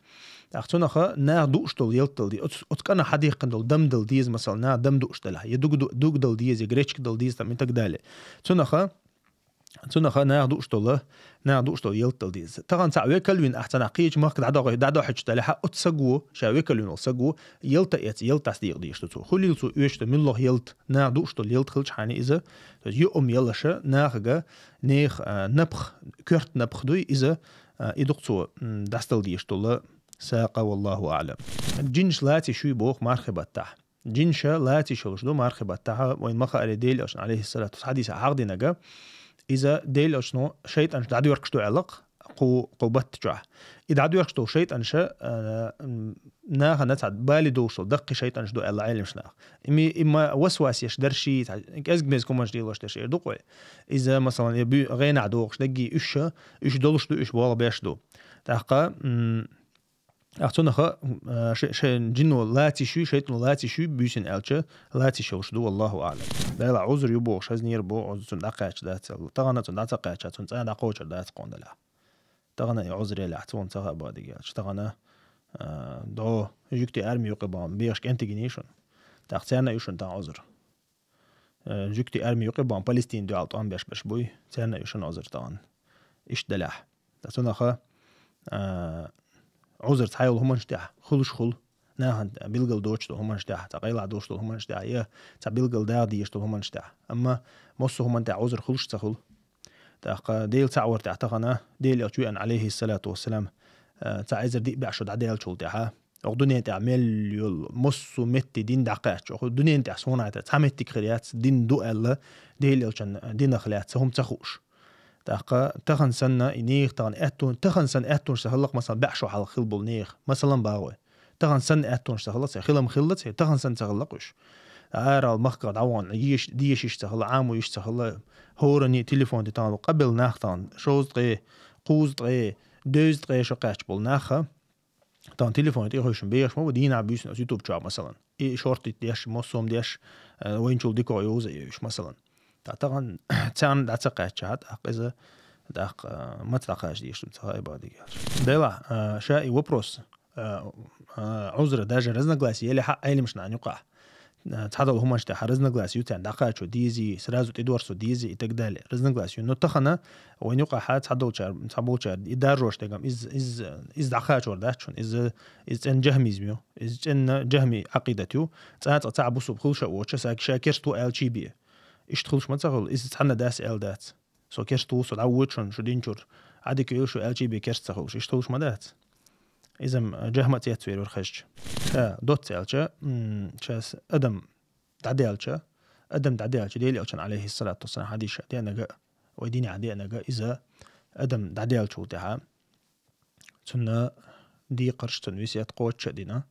ТӀаккха цунах наха дууш долу ялта дала деза. Оцу, оцу кӀанах хьадехкина долу дам дала деза, масала, наха дам дууш делахь, я дуга ду-, дуга дала деза, я гречка дала деза, там и так далее. Цунах Цунах наха дууш долу, наха дууш долу ялта дала деза. Тахана цхьаъ векал вина ахь цхьанхьа кхечу махка дӀадохи-, дӀадохьуьйтуш делахь, оцу саго, ша векал вина волу саго, ялта эца, ялта дӀасадекъа дезаш ду цо. Хуьлийла цо оьшуш долу муьлхха ялта, наха дууш долу ялта хилчахьана иза, то есть юъам ялаша, нахага, нехан, а, напха, коьрта напха дуй иза, а, и ду-кх цо, м, дӀасадала дезаш долу сагӀа, валлаху аӀлам. Джинаш лаций шуй боху мархи баттахь. Джинаш лаций шолуш ду мархи баттахь, вайн ма хаъара Делан Элчано, алейхиссалату вассалам, хьадисехь хьахдинарг, иза Делан Элчано шайтӀанаш дӀадоьркуш ду аьлла-кх кху, кху батта чохь. И дӀадоьркуш долу шайтӀанаш, а, м, нахана цхьа бале долуш долу даккхий шайтӀанаш ду аьлла Ӏеламнаха. И ми-, и ма васвас еш дарший, цхьа кӀезиг-мезиг хӀуманаш лелош дерш эр ду-кх вай. Иза, масалан, я буь-, гӀенахь догӀуш даггий уьш, уьш долуш ду, уьш болх беш ду. ТӀаккха, м, Ахь цунах, а, ши-, шайн джинно лаций шуй, шайтӀано лаций шуй буьйсина аьлча, лаций шолуш ду, валлаху аӀлам. Дела, Ӏузр ю бохуш, хӀазнера боху, Ӏузр цунна дӀакхаьчча дац аьлла. Тахана цунна дӀа ца кхаьчча, цунна цӀа дӀакхочур дац кхунна делахь. Тахана и Ӏузр елахь, цунна ца хаьа бадиг аьлча. Тахана, а, до жуьгти арми юкъе бан, бехаш кӀентий гиний шуна. ТӀаккха царна ю шуна тахана Ӏузр. Э, жуьгти арми юкъе бан Палестина дуьхьал тӀом беш берш буй, царна ю шуна Ӏузр тахана. Иштта делахь. Ткъа цунах, э, Ӏузр цхьайолу хӀуманаш тӀехь, хуьлуш хуьлу, нахана билгал доцуш долу хӀуманаш тӀехь, цхьа къайлахь долуш долу хӀуманаш тӀехь, я цхьа билгал дагӀа дезаш долу хӀуманаш тӀехь. Амма массо а хӀуманна тӀехь Ӏузр хуьлуш ца хуьлу. ТӀаккха Дела цхьаъ вар тӀехь тахана, Дела Элча веана, алейхиссалату вассалам, э, цхьа эзар диъ бӀе шо дӀадаьллачул тӀаьхьа, Оха дуьнен тӀехь мел йолу массо а метте дин дӀакхаьчча, оха дуьнен тӀехь суна хьайта цхьа меттиг хир яц, дин ду аьлла, Дела Элчан динах лаьцна хӀума ца хууш. ТӀаккха тахана санна и нехан тахана аьтту-, тахана санна аьттонаш ца хилла-кх, масалан, бӀе шо хьалха хилла болу нехан. Масалан, боху вай. Тахана санна аьттонаш ца хилла-кх, хилам хилла-кх, тахана санна ца хилла-кх уьш. Арал махках дӀавахана, еш-, дешаш ца хилла, Ӏамо йиш ца хилла, хӀоранна телефон тӀе тахана, къабел нах тахана, шовзткъа тӀе, кхузткъа тӀе, дезткъа тӀе шо кхаьчча болу нах, тахана телефон тӀе хевшина бехаш ма бу, дийнахь буьйсина оцу YouTube чохь, масалан. И шортта деш, массо а деш, э, вайначул дика йовза а йовзуш, масалан. Та тахана царна дӀа ца кхаьчча, тӀаккха иза, тӀаккха, э, маца дӀакхача дезаш ду, ца хаьа бадиг аьлча. Дела, э, ша и вопрос, э, э, Ӏузра, даже разногласия елахь а Ӏеламнахана юкъахь. Э, цхьадолу хӀуманаш тӀехь разногласия ю, царна дӀакхачо дезий, сразу тӀедорсо дезий и так далее. Разногласия ю. Но тахана вайн юкъахь цхьадолчар, цхьаболчар и даржош дегам, из, из, из дӀакхачор дац шуна, из, из цӀена джахмизм ю, из цӀена джахми Ӏакъидат ю. ЦӀа-цӀа цхьа бусулба хуьлуш а воцуш, ша, ша керста ву аьлчий бен. Иштта хуьлуш ма ца хуьлу, иза цхьанна дас аьлла дац. Со керста ву, со дӀавоьду шуна, шу динчуьра. Ӏадика йойла шу аьлчий бен керста ца хуьлуш. Иштта хуьлуш ма дац. Иза-м, э, джахма цецвер вара хезча. Э, доцца аьлча, м, час адам дӀадаьлча, адам дӀадаьлча, Дела Элчан, алейхиссалату вассалам, хьадисехь деанарг, вай динехь деанарг, иза адам дӀадаьллачул тӀаьхьа, цунна декхарш, цунна весет кхочуш а дина,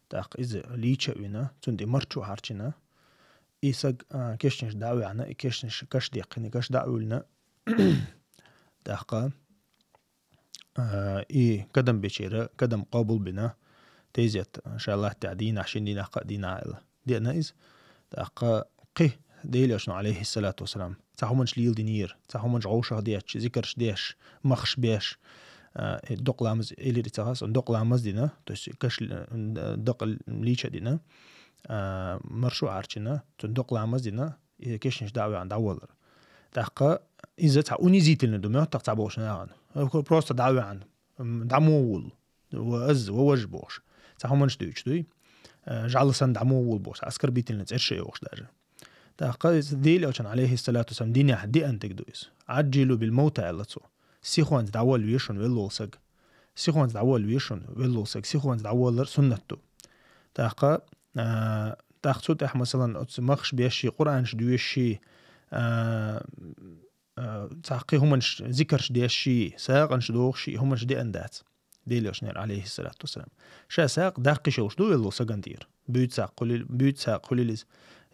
тӀаккха иза лийча а вина, цунна тӀе марчо хьарчина, и саг, а, кешнаш дӀа а ваьхьна, и кешнаш каш деккхина, и каш дӀа а вуьллина, тӀаккха, а, и кадам бечера, кадам къобал бина, тезет, ша латтехь дийнахь, шин дийнахь, кхаа дийнахь аьлла. Деана иза. ТӀаккха кхин Дела Элчано, алейхиссалату вассалам, цхьа хӀуманаш леладинера, цхьа хӀуманаш гӀовшах детташ, зикарш деш, махаш беш, а, и докъа ламаз, элира ца хаса, докъа ламаз дина, то есть каш, э, докъа лийча а дина, а, маршо а хьарчина, цунна докъа ламаз дина, и кешнаш дӀа а ваьхьна, дӀаваллар. ТӀаккха иза цхьа унизительно ду моьтту-кх цхьаболчу нахана. Просто дӀа а ваьхьна, м, дӀа мо вуллу. Ва аз, ва важ бохуш. Цхьа хӀуманаш дуьйцуш дуй. Э, жӀаьла санна дӀа мо вуллу бохуш, оскорбительно цӀерш а йохуш даже. ТӀаккха иза Дела Элчан, алейхиссалату вассалам, динехь деанарг ду иза. «Ӏаджжилу бил мавта», аьлла цо. Сихонца дӀавалла веза шуна велла волу саг. Сихонца дӀавалла веза шуна велла волу саг. Сихонца дӀаваллар суннат ду. ТӀаккха, а, тӀаккха цу тӀехь, масалан, оцу махаш бешший, Къуръанаш доьшший, а, а, цхьа кхин хӀуманаш, зикарш дешший, сагӀанаш дохуший, хӀуманаш деана дац. Дела Элчанера, алейхиссалату вассалам. Ша сагӀа даккхий шолуш ду велла волу сагана тӀера. Буьйцу сагӀа хуьлийла, буьйцу сагӀа хуьлийла иза.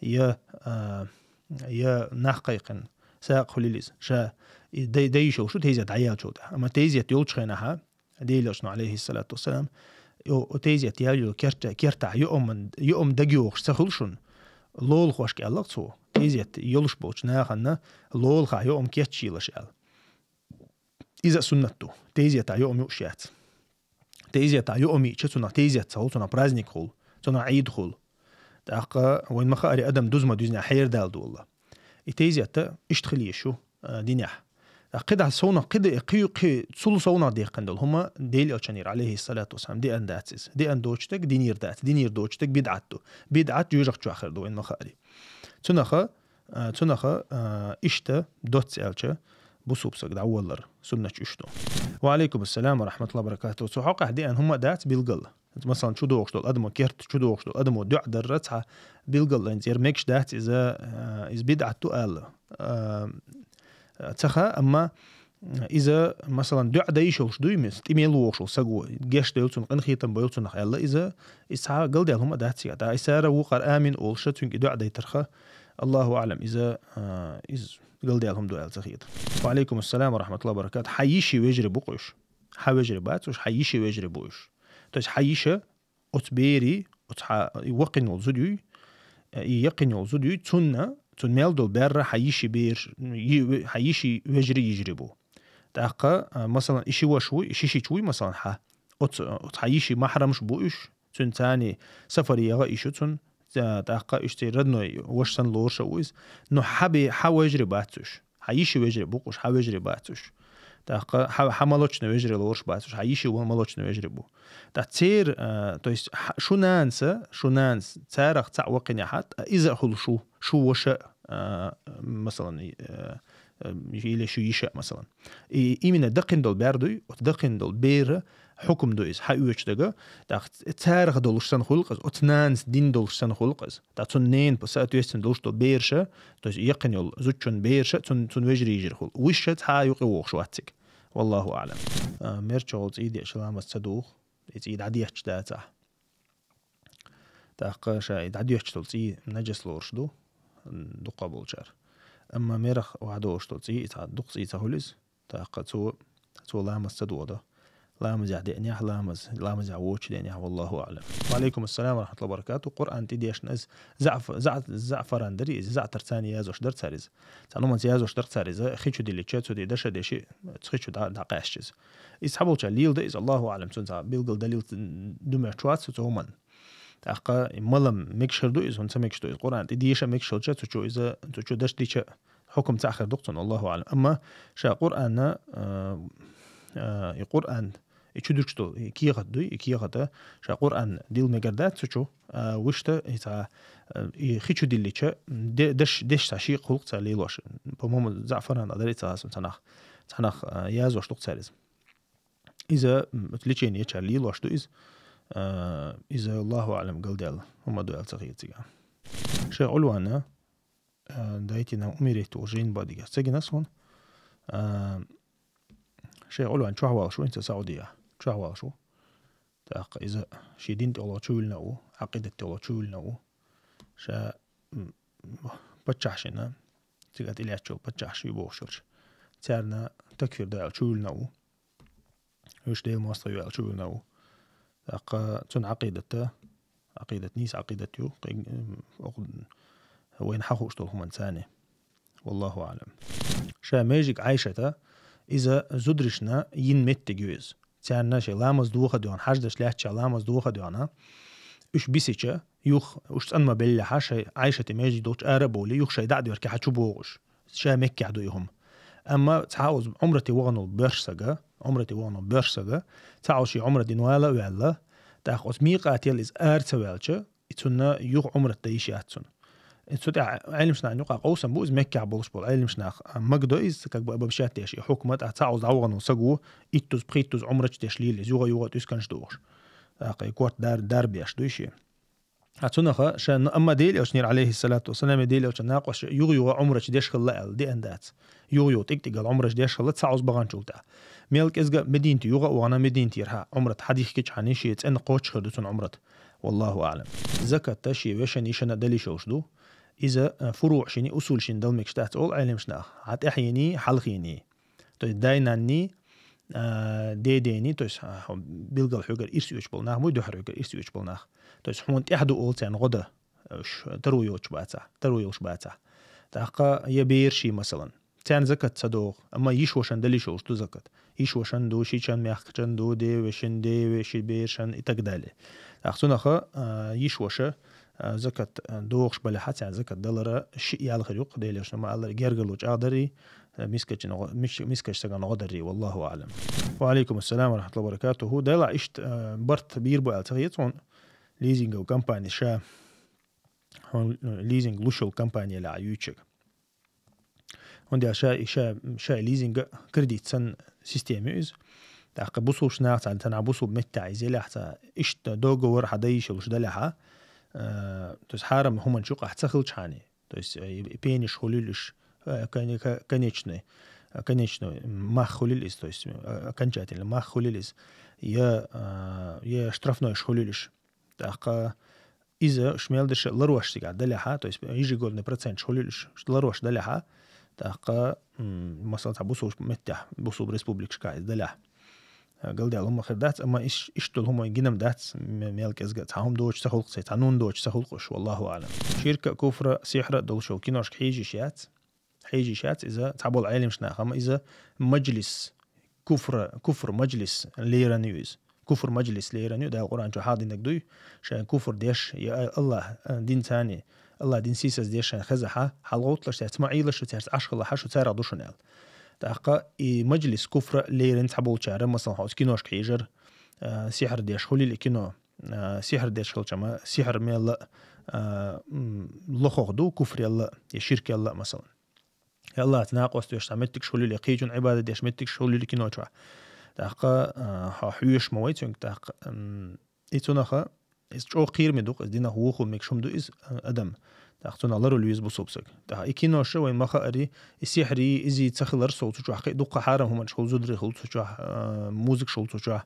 Я, а, я нах кхайкхина, сакъ хулилиз, ша и дай, дай йиш йолуш ду тезет дӀаяьллачул тӀаьхьа. Амма тезет йолчу хенахьа, Делан Элчано, алейхиссалату вассалам, о, о тезет яьлла йолу керта, кертахь юъум, юъум дагайогӀуш ца хуьлу шуна, лолахошка аьлла цо, тезет йолуш болчу нахана лолахахь юъум кечъелаш аьлла. Иза а суннат ду. Тезетахь юъум юуш яц. Тезетахь юъум йиъча, цунах тезет ца хуьлу, цунах праздник хуьлу, цунах Ӏийд хуьлу. ТӀаккха вайн ма-хаъара адам дуза ма-дуьзнехь хьерадала долу. И тезет иштта хила езаш ю, а, динехь. ТӀаккха кхидӀа совнах, кхидӀа, кхи, кхи, цул совнах деккхина долу хӀума Делан Элчанера, алейхиссалату вассалам, деана дац иза. Деана доцу стаг динера дац, динера доцу стаг бидӀат ду. БидӀат жоьжахати чохь хир ду вайн ма-хаъара. Цунаха, а, цунаха, а, иштта доцца аьлча, бусулба стаг дӀаволлар суннаташ уьш ду. Ва алейкум ассалам ва рахматуллахи ва баракатух. Цу хьокъехь деана хӀума дац билггал. Масалан, чу догӀуш долу адамо, керта чу догӀуш долу адамо дуӀа дарра цхьа билггал, иза цӀера мегаш дац, иза, а, иза бидӀат ду аьлла. А, ца хаьа, амма иза, масалан, дуӀа дан йиш йолуш дуй, мис, тӀе мел вогӀуш волу стаг ву, гечдойла цунна, къинхетам бойла цунах аьлла, иза, иза цхьа галдаьлла хӀума дац цигахь. ТӀаккха и цара вукхара амин олуша, цуьнга и дуӀа дайтарха, Аллаху аълам, иза, а, иза галдаьлла хӀума ду аьлла ца хета. Ва алейкум ассалам ва рахматуллахи ва баракатух. Хьан йиши вежарий бу-кх уьш? Хьан вежарий бац уьш, хьан йиши вежарий бу уьш. То есть хьан йиша оцу берий, оцу хьан и ваккхина волу зуда юй, и яккхина волу зуда юй, цунна, цунна мел долу баьрра хьан йиши бераш, и ве-, хьан йиши вежарий йижарий бу. ТӀаккха, а, масалан, и ши ваша вуй, и ши шича вуй, масалан, хьан. Оцу, оцу хьан йиши махьрамаш бу уьш, цуьнан царний сафаре яха йиш ю цунна, ца-, тӀаккха уьш церан родной ваша санна лоруш а ву иза. Но хьан бе-, хьан вежарий бац уьш. Хьан йиши вежарий бу-кх уьш, хьан вежарий бац уьш. ТӀаккха хьан, хьан молочный вежарий лоруш бац уьш, хьан йиши вон молочный вежарий бу. ТӀаккха церан, а, то есть, хьа-, шу нанаса, шу нанас, царах цхьаъ ваккхинехь, а, иза а хуьлу шу, шу ваша, а, масалан, и, а, а, или шу йиша, масалан. И именно даккхина долу бер дуй, оцу даккхина долу бера хьукум ду иза, хьан оьцу дага, тӀаккха царах долуш санна хуьлу-кх иза, оцу нанас дина долуш санна хуьлу-кх иза. ТӀаккха цунна ненан, соответственно, долуш долу бераша, то есть яккхина йолу зудчун бераша, цун-, цунна вежарий йижарий хуьлу. Вуьшша цхьа а юкъа вогӀуш вац цига. Валлаху аълам. А, мерча волу цӀий деша ламаз ца духу, и цӀий дӀадетташ дацахь. ТӀаккха ша и дӀадетташ долу цӀий нажас лоруш ду, м, дукха болчара. Амма мерах вахьа долуш долу цӀий, и цхьа дукха цӀий ца хуьлу иза, тӀаккха цо, цо ламаз ца дохадо. Ламазехь деанехь, ламаз, ламазехь воцуш деанехь, валлаху аълам. Ва алейкум ассалам ва рахматуллахи ва баракатух. Къуръан тӀедешна иза заъф-, заъ-, заъфаран дарий иза, заътар царна язош дара цара иза. Цхьана хӀуманца язош дара цара иза, хи чу диллича, цу тӀе даша деши, цу хи чу дӀа-, дӀакъаьсташ иза. Иза цхьаболчара леладо иза, Аллаху аълам, цунна цхьа билггал далил ду моьттуш вац цу хӀуманна. ТӀаккха и малам мегаш хир ду иза, хӀунда ца мегаш ду иза? Къуръан тӀе деша мегаш хилча, цу чу иза, цу чу даша дича, хьукум цхьаъ хир ду-кх цунна, Аллаху аълам. Амма ша Къуръанна, а, а, и Къуръан, и чу дуьтуш долу, и кехат дуй, и кехата, ша Къуръан дилла мегар дац цу чу, а, вуьшта, и цхьа, а, и хи чу диллича, де-, деш, деш цхьа шекъа хуьлу-кх цара лелош. По-моему, заъфаран а дарий цхьа, цхьанах, цхьанах, а, язош ду-кх цара иза. Иза, м, лечение ечара лелош ду иза. А, иза, Аллаху аълам, галдаьлла хӀума ду аьлла ца хета цигахь. Шайх Ӏулвана, а, «Дайте нам умереть» волу жайна бадигаш ца гина суна. А, шайх Ӏулван чохь валуш ву, хӀинца Саудия чохь валуш ву. ТӀаккха иза шен дин тӀехула чу вуьллина ву, Ӏакъидат тӀехула чу вуьллина ву. Ша, м, паччахьшина, цига тӀелаьттачул паччахьаш ю бохуш йолчу, царна такфир ду аьлла чу вуьллина ву. Уьш Делан мостагӀий ю аьлла чу вуьллина ву. ТӀаккха цуьнан Ӏакъидата, Ӏакъидат нийса Ӏакъидат ю, кхин, м, окху вайна хьан хууш долу хӀуманца царна. Валлаху аълам. Ша межиг Ӏайшата, иза зударшна йина меттиг ю иза. Царна шайн ламаз дохадоьгӀна, хьаждаш лаьттача ламаз дохадоьгӀна, уьш бисича, юха уьш цӀан ма беллехьа, шайн Ӏайшата межиг долчу ара а бовлий, юха шайн дӀа а доьркехьа чу богӀу уьш. Ша Меккехь ду и хӀума. Амма цхьа оцу Ӏумрате вахана волу боьрша сага, Ӏумрате вахана волу боьрша сага, цхьа оцу шен Ӏумрат дина вала а ваьлла, тӀаккха оцу микъател иза ара ца ваьлча, и цунна юха Ӏумрат дан йиш яц цунна. И цу тӀехь Ӏелимаш нахана юкъахь къовсам бу иза, Меккехь болуш болу Ӏелимаш нах, а, магадо иза, как бы обобщать деш, и хьукма тӀехь цхьа оцу дӀавахана волу саг ву, иттуза, пхийттуза Ӏумраташ деш лелийза, юха-юха тӀуьсканаш дохуш. ТӀаккха и корта дар-, дарба беш ду и шен. Ткъа цунаха ша, н-, амма Делан Элчанера, алейхиссалату вассалам, Делан Элчан накъосташа юха-юха Ӏумраш деш хилла аьлла деана дац. Юха-юха тӀиг-тӀигал Ӏумраш деш хилла цхьа оцу баханчул тӀехь. Мел кӀезга Мединате юха а вахана, Мединатера хьан Ӏумрат хьан дихкичхьана, шен цӀена кхоччуш хир ду цунна Ӏумрат. Валлаху аълам. Закат шен вешан, йишан дала йиш йолуш ду. Иза, а, фуруъ шини, усул шини дала мегаш дац олу Ӏелимаш наха. Хьан тӀаьхьени, хьалхени. То есть дай-нанни, а, дедени, то есть, а, хьо билггал хьоьгара ирс оьцуш болу нах буй, дуьххьара хьоьгара ирс оьцуш болу нах. То есть хьуна тӀаьхьа ду олу царна гӀо дан, уьш таро йоцуш бацахь, таро йолуш бацахь. ТӀаккха я бераш, масалан. Царна закат ца догӀу, амма йиш-вашан дала йиш йолуш ду закат. Йиш-вашан ду, шичан, мехкачан ду, ден-вешин, ден-вешин, берашан и так далее. ТӀаккха цунах, а, йиш-ваша, а, закат, а, догӀуш балехьа, царна закат далара шиъ ял хир ю-кх, Делера ма-аллара, гергарло чӀагӀдаррий, а, мискачун гӀо-, мис-, мискачу стагана гӀо даррий, валлаху аӀлам. Ва Ӏалайкум ассалам ва рахматуллахи ва баракатуху. Делахь иштта, а, барт бийр бу аьлла ца хета хьуна, лизинговая компания ша, хьуна лизинг луш йолу компани елахь юьйцург. ХӀунда аьлча ша, ша, ша лизинг а, кредит санна система ю иза. ТӀаккха бусулбачу наха цхьаьна, цхьана бусулба меттехь иза елахь цхьа, иштта договор хьан дан йиш йолуш далехьа, а, то есть хьарам хӀуманаш юкъахь ца хилчхьана. То есть, э, и, и пенаш хуьлийла уьш, э, коне-, ко-, конечный, э, конечный мах хуьлийла иза, то есть, э, окончательный мах хуьлийла иза, я, а, я штрафнойш хуьлийла уьш. ТӀаккха иза уьш мел дерш ларош цигахь далехьа, то есть ежегодный проценташ хуьлийла уьш ларош далехьа, тӀаккха, м, масала, цхьа бусулба меттехь, бусулба республикашкахь иза далехь, а, галдаьлла хӀума хир дац, амма иш-, иштта долу хӀума гина-м дац, м-, мел кӀезга а, цхьа хӀума доцуш ца хуьлу-кх церан, цхьа нун доцуш ца хуьлу-кх уьш, валлаху аӀлам. Ширк а, куфр а, сихьр а долуш йолу киношка хьийжа йиш яц. Хьийжа йиш яц иза цхьаболу Ӏелимаш наха, амма иза мажлис, куфра, куфр мажлис лерина ю иза. Куфр мажлис лерина ю, Дала Къуръан чохь хьахдинарг дуй, шайн куфр деш, я Аллах, а, дин царний, Аллах дин сийсаз деш шайн хезахьа, хьалагӀовтталаш цаьрца, ма Ӏийлаш шу цаьрца, Ӏаш хилахьа шу царах ду шуна аьлла. ТӀаккха и мажлис куфра лерина цхьаболчара, масалан, хьо оцу киношка хьийжар, а, сихьр деш хуьлийла и кино, а, сихьр деш хилча-м, сихьр мел а, а, м, лохох ду, куфр ялла, я ширк ялла, масалан. Я Аллахьца накъост веш цхьа меттигаш хуьлийла, я кхечунна Ӏибадат деш меттигаш хуьлийла кино чохь. ТӀаккха, а, хьо хьоьжуш ма вай цуьнга, тӀаккха, м, и цунаха, иза чӀогӀа кхераме ду-кх, иза динах вухур мегаш хӀума ду иза, а, адам. ТӀаккха цунах ларвала веза бусулба саг. ТӀаккха и киноша вайн ма хаари, и сихьри, иза ца хилар сов цу чохь, кхин дуккха хьарам хӀуманаш хуьлу, зударий хуьлу цу чохь, а, музыкаш хуьлу цу чохь.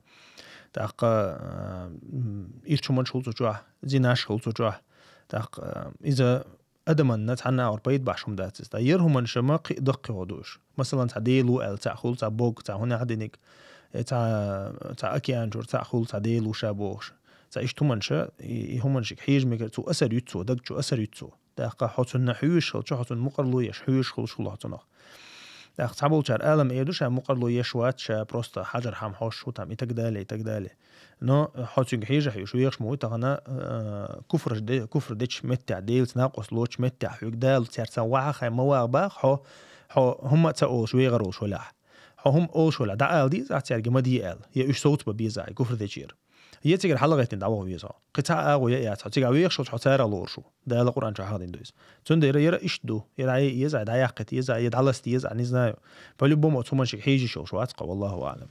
ТӀаккха, а, м, ирчу хӀуманаш хуьлу цу чохь, зинаш хуьлу цу чохь. ТӀаккха, а, иза адаманна цхьанна агӀор пайда бахьаш хӀума дац иза. Ткъа яра хӀуманаш-м кхин а даккхийгӀа ду уьш. Масалан, цхьа дела ву аьлла цхьаъ хуьлу, цхьа бог, цхьа хӀун аьлла диниг, э, цхьа, цхьа океан чуьра цхьаъ хуьлу, цхьа дела ву ша бохуш. Цхьа иштта хӀуманаш, и, и хӀуманашка хьежа мегар, цо асар юьту цо, даг чу асар юьту цо. ТӀаккха хьо цунна хьоьжуш хилча, хьо цунна мукъарло еш, хьоьжуш хуьлуш хуьлу хьо цунах. ТӀаккха цхьаболчара ала-м эр ду, ша мукъарло еш вац, ша просто хьажар хьан хьош ву там и так далее, и так далее. Но хьо цуьнга хьежа хьоьжуш вехаш ма вуй тахана, э, куфраш де-, куфр дечу меттехь, Делаца накъост лоцучу меттехь, хьоьга Дала цаьрца ваха хай ма ваха баха, хьо, хьо хӀумма а ца олуш вегӀар волуш валахь. Хьо хӀума олуш валахь, дӀаала деза ахь цаьрга ма де аьлла, я уьш совцабан беза ахь и куфр дечуьра. Я цигара хьалагӀаьттина дӀаваха веза хьо. Кхин цхьа а агӀо ян яц хьо. Цигахь вехаш волчу хьо царах лоруш ву. Дала Къуръан чохь хьахдина ду иза. Цундела яра иштта ду. Я дӀае еза, дӀаяккхийта еза, я дӀаласта еза, не знаю. По-любому оцу хӀуманашка хьежа йиш йолуш вац-кх хьо, валлаху аӀлам.